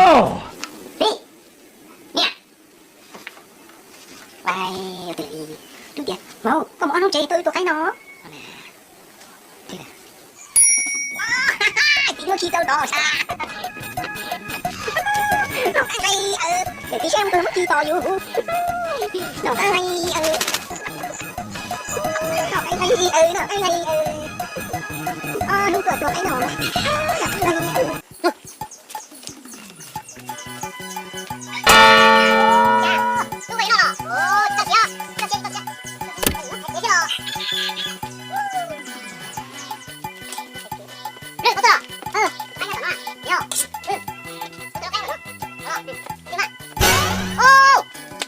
Niam, tus tias, Maum, koj mus ob hnub tsev tuaj wb tua qaib no. Txiv muab khi tau tod sas. Noj qaib nqaij, niam txiv saib mus tus muab khi tod yus. Noj qaib nqaij, noj qaib nqaij, noj qaib nqaij, ob hnub tuaj tua qaib no.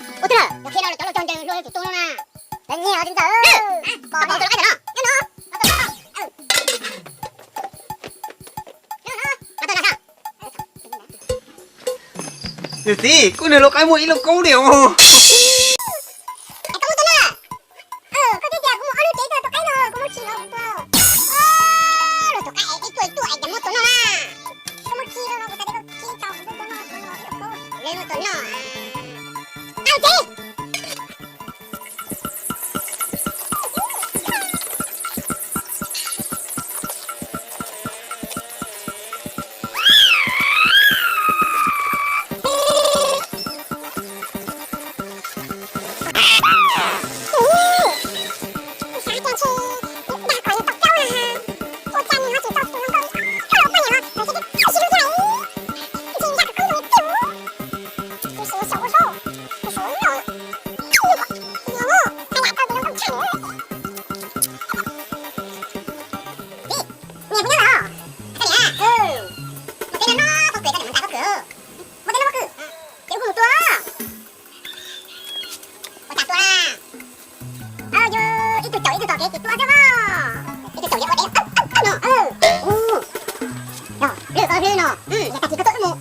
Ua twb lawm, yog khi no cov laus cog ncaws luag yuav tsum tua no na. Lawv nyiag los tsis ntxawm. Pom tus lawv qab ntawm no. Niam txiv, kuv nws lau qaib muaj ib lub kaub diam os. Koj muab tua na. Koj twb tias kuv mus ob hnub tsev tuaj tua qaib no, kuv muab khi los kuv tua. Luag tus qaib es ib tuaj ib tuaj es cas muab tua noj na. Koj muab khi los kuv xav tias koj khi tau kuv tua noj, tua noj. Lawv muab tua noj. Au tsev. Niam, puas nyob lawm? Ua cas no no pob kws tau niam mus ntais pob kws? Ua cas no pob kws? Ces wb mus tua. Ua cas tua na? Yus ib tug caum ib tug tom kev ces tua thiab os. Ib tug caum ces ua dev no. Yog lwm koj hlwb no, yog tag kis koj tuaj wb mus.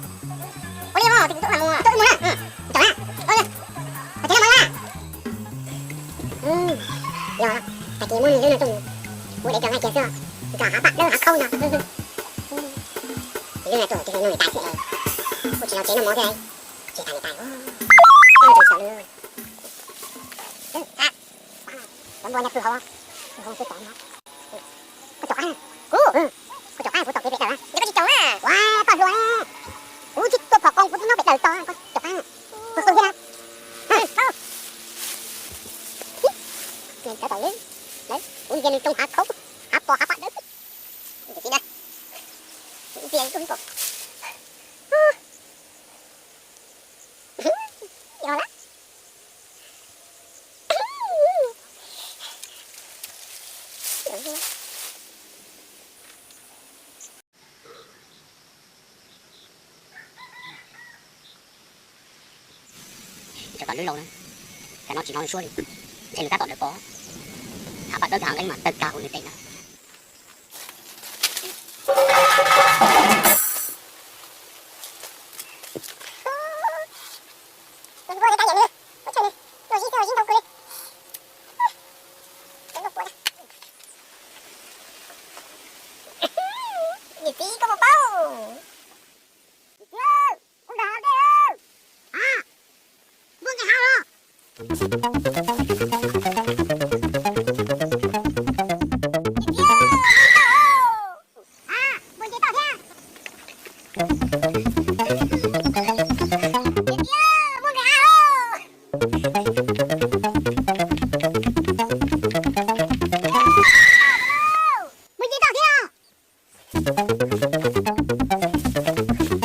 Ua li os, tag kis tuaj wb mam mus, tuaj wb mus na. Caum na. Ua li, ua cas no mus na. Yog, tag kis muab nws lub no tuaj mus, ua dev rau nqaij kiag xwb, nrog hav pam dawb hav khaub no. Lub no tuaj tus no nws tais xwb, kuj tsis los tsev noj mov thiab, tsis tas nws tais. Cov npua nyob pw hauv, pw hauv xwb tod no. Koj caum qab, kuv, kuv caum qab kuv tom kev pem daws na. Koj tsis caum na. Ua koj hluas, kuv tsis tua phom qoo kuv twb nyob pem daws tos koj caum qab. Kuv qw thiab na. Cov tom lawv, kuv ntsia nws tsoo hav khaub, hav pos hav pam dawb. Ntsia tib na, ntsia ib tug pom. Yog lawm. Cov tom lwb laus na, kav no tsis hnov nws suab li, ntshe nws tab tom dawm pov, hav pam dawb hav nqeeb mas tawg kag hauv nws tes na. Niam txiv, koj puas paub? Niam txiv, kuv nrog hav dej. Npua nqis hav los. Niam txiv, npua nce toj thiab. Niam txiv, npua nqis hav los. Npua nce toj thiab. Npua nqis hav os. Npua nqis hav os. Niam txiv,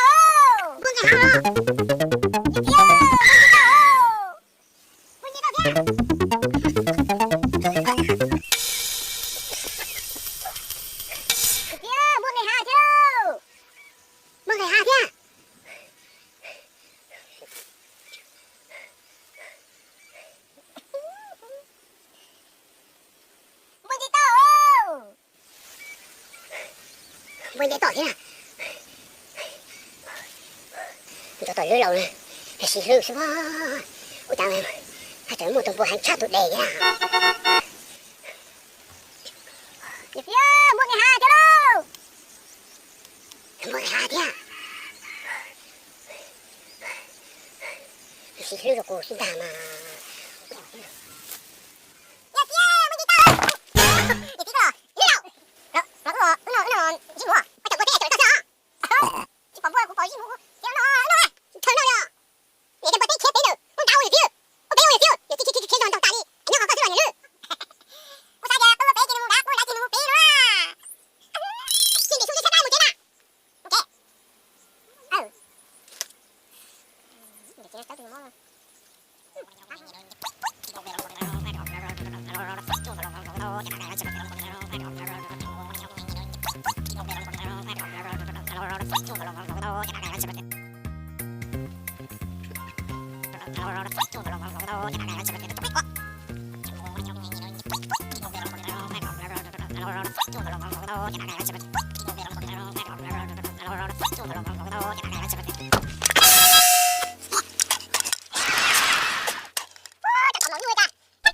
npua nce toj os. Npua nce toj thiab. Niam txiv, npua nqis hav thiab. Npua nqis hav thiab. Npua nce toj, npua nce toj thiab. Cov tom lwb laus na, siv hlwb xwb. Ua cas haj tseem muaj tus npua heev tshaj tus dej thiab. Niam txiv, npua nqis hav thiab lauj. Npua nqis hav thiab. Hlwb rau kuv xwb ntag mas. Yog txiv, muaj txiv tau. Yog txiv koj los hlwb lauj. Los, los wb, wb no, wb no ntsej muag, koj cawm kua teb cawm tau xwb os. Tsis pom npua kuv pom ntsej muag, txiv no, no, tsis thaum no yog. Niam tes npua teb khiav pem ntawm ntug ntav ua yawm txiv, ua pem ua yawm txiv, yawm txiv khiav khiav yog ntog tas li, nyob qhov koj xwb los niam lwj. Ua xav tias wb ua pem ces nws mus nrad, wb ua nrad ces nws mus pem no. Tsis ntim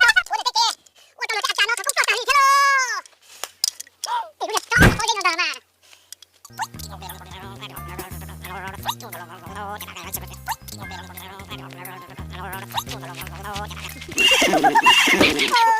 xu tsis txhab dab mus tsev na. Mus tsev.